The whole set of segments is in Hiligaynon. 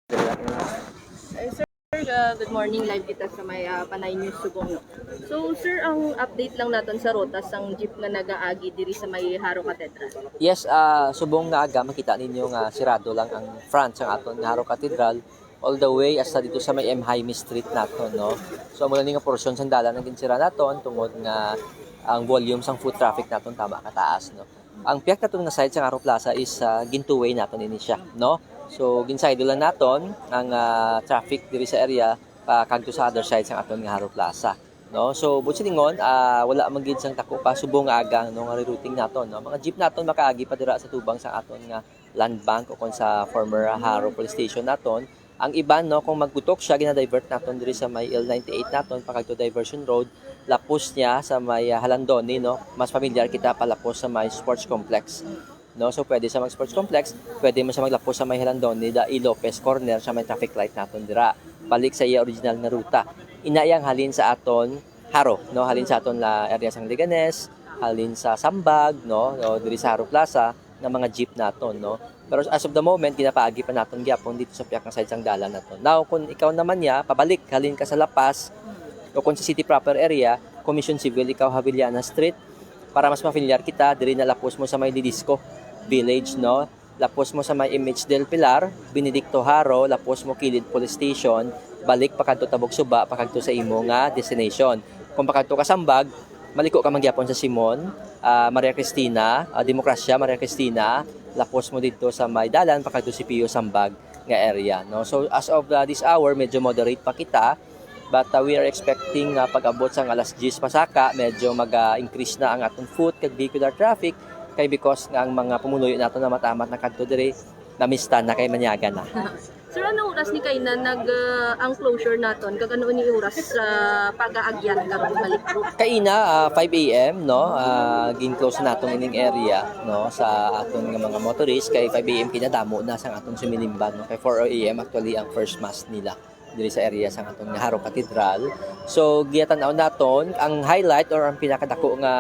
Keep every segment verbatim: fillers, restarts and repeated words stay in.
Ay, sir, uh, good morning. Live kita sa may, uh, Panay News Subong, no? So, sir, ang update lang naton sa ruta sang jeep nga nagaagi diri sa may Jaro Cathedral. Yes, ah, subong nga aga, makita ninyo nga sirado lang ang front sang aton nga Jaro Cathedral all the way hasta dito sa may M. Jaime Street naton, no? So, amo na ni nga porsyon sang dalan ang ginsira naton tungod nga ang volume sang foot traffic naton tama kataas, no? Ang piyak naton nga side sang Jaro Plaza is, ah, gin two-way naton ini siya, no? So, ginsaydo lang naton ang, ah, traffic diri sa area pakadto sa other side sang aton nga Jaro Plaza, no? So, buot silingon, ah, wala man gid sang tako pa subong nga aga, no, nga rerouting naton, no? Mga jeep naton makaagi pa dira sa tubang sa aton nga land bank o kon sa former Jaro Police Station naton. Ang iban, no, kung magbutok siya, ginadivert naton diri sa may L ninety-eight naton pakadto Diversion Road, lapos niya sa may, ah, Jalandoni, no. Mas familiar kita palapos sa may sports complex, no. So pwede sa mag sports complex, pwede mo sa maglapos sa may Jalandoni, the E. Lopez corner sa may traffic light naton dira. Balik sa iya original nga ruta. Ina yang halin sa aton Jaro, no, halin sa aton la area sang Leganes, halin sa Sambag, no, o diri sa Jaro Plaza, nga mga jeep naton, no? Pero as of the moment, ginapaagi pa naton gyapon dito sa piyak nga side sang dalan naton. Now, kung ikaw naman niya, pabalik, halin ka sa La Paz, o kung sa city proper area, Commission Civil, ikaw, Javellana Street, para mas mafamiliar kita, diri na lapos mo sa may Didisco Village, no? Lapos mo sa may M H del Pilar, Benedicto Jaro, lapos mo kilid police station, balik pakadto Tabok Suba, pakadto sa imo nga destination. Kung pakadto ka Sambag, maliko ka man gyapon sa Simon, ah, Maria Cristina, ah, Demokrasya, Maria Cristina, lapos mo didto sa may dalan pakadto C P U Sambag nga area, no? So, as of, ah, this hour, medyo moderate pa kita, but, ah, we are expecting nga pag-abot sang alas diyes pasaka, medyo mag-increase na ang aton foot kag vehicular traffic, kay because nga ang mga pumuluyo nato na matamat na kadto diri, namista na kay manyaga na. Sir, anong oras ni kaina nag, ah, ang closure naton? Kag ano ni oras sa pag-aagyan karon balik po? Kaina, ah, five A M, no? Ah, gin-close naton ining area, no, sa aton nga mga motorist kay five A M kinadamo na sang aton sumilimban, no? Kay four A M actually ang first mass nila diri sa area sang aton nga Jaro Cathedral. So, giyatan-aw naton ang highlight or ang pinakadako nga,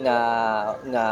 nga, nga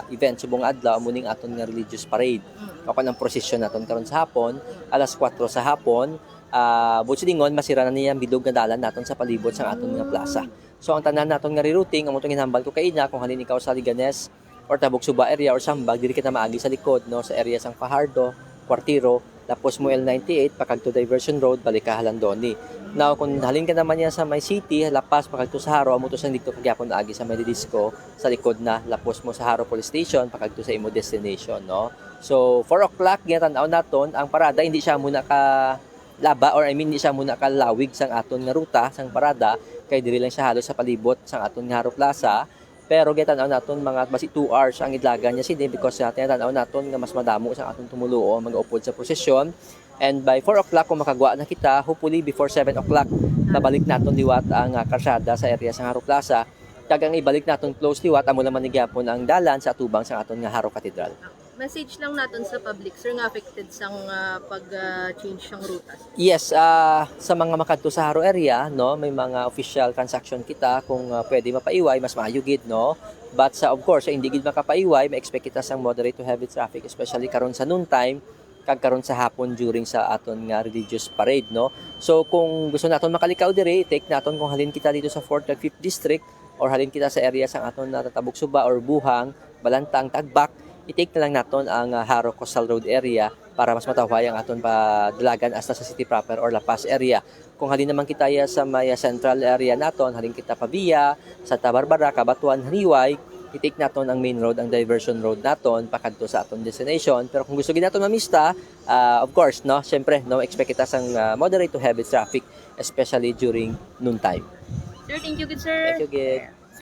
event subong adlaw amo ning aton nga religious parade. Mm. Ako ng prosesyon naton karon sa hapon, alas kwatro sa hapon, ah, buot silingon, masira na niya ang bilog nga dalan naton sa palibot sang aton nga plaza. So, ang tanan naton nga rerouting, amo tong ginhambal ko kaina, kung halin ikaw sa Leganes or Tabok Suba area or Sambag, diri kita maagi sa likod, no, sa area sang Fajardo, Cuartero, lapos mo L ninety-eight, pakadto Diversion Road, balik ka Jalandoni. Now, kung halin ka naman niya sa may city, La Paz, pakadto sa Jaro, amo to sang dito ka gyapon agi sa may Didisco, sa likod na, lapos mo sa Jaro Police Station, pakadto sa imo destination, no? So, four o'clock, ginatan-aw naton, ang parada, hindi siya muna ka laba, or I mean, hindi siya muna kalawig sang aton nga ruta, sang parada, kay diri lang siya halos sa palibot sang aton nga Jaro Plaza. Pero gitanaw naton mga basi two hours ang idlagan niya sini because, ah, tinatanaw naton nga mas madamo sa aton tumuluo ang mag-upod sa prosesyon. And by four o'clock, kung makagwa na kita, hopefully before seven o'clock, mabalik naton liwat ang, ah, karsada sa area sa Jaro Plaza. Kag ang ibalik naton close liwat, amo naman ni gyapon ang dalan sa atubang sa aton nga Jaro Cathedral. Message lang naton sa public, sir, nga affected sang, ah, pag, ah, change sang ruta. Yes, ah, sa mga makadto sa Jaro area, no, may mga official transaction kita kung, ah, pwede mapaiway, mas maayo gid, no. But sa, of course, sa hindi gid makapaiway, ma-expect kita sang moderate to heavy traffic, especially karon sa noon time kag karon sa hapon during sa aton nga religious parade, no. So kung gusto naton makalikaw diri, take naton kung halin kita dito sa fourth kag fifth District, or halin kita sa area sang aton na Tabok Suba or Buhang, Balantang, Tagbak, i-take na lang naton ang, ah, Jaro Coastal Road area para mas matawhay ang aton padalagan hasta sa city proper or La Paz area. Kung halin naman kita ya sa may, ah, central area naton, halin kita pa via Santa Barbara, Cabatuan, Janiuay, i-take naton ang main road, ang diversion road naton pakadto sa aton destination. Pero kung gusto gid naton mamista, ah, of course, no, syempre, no, expect kita sang, ah, moderate to heavy traffic, especially during noon time. Sir, thank you gid, sir. Thank you gid.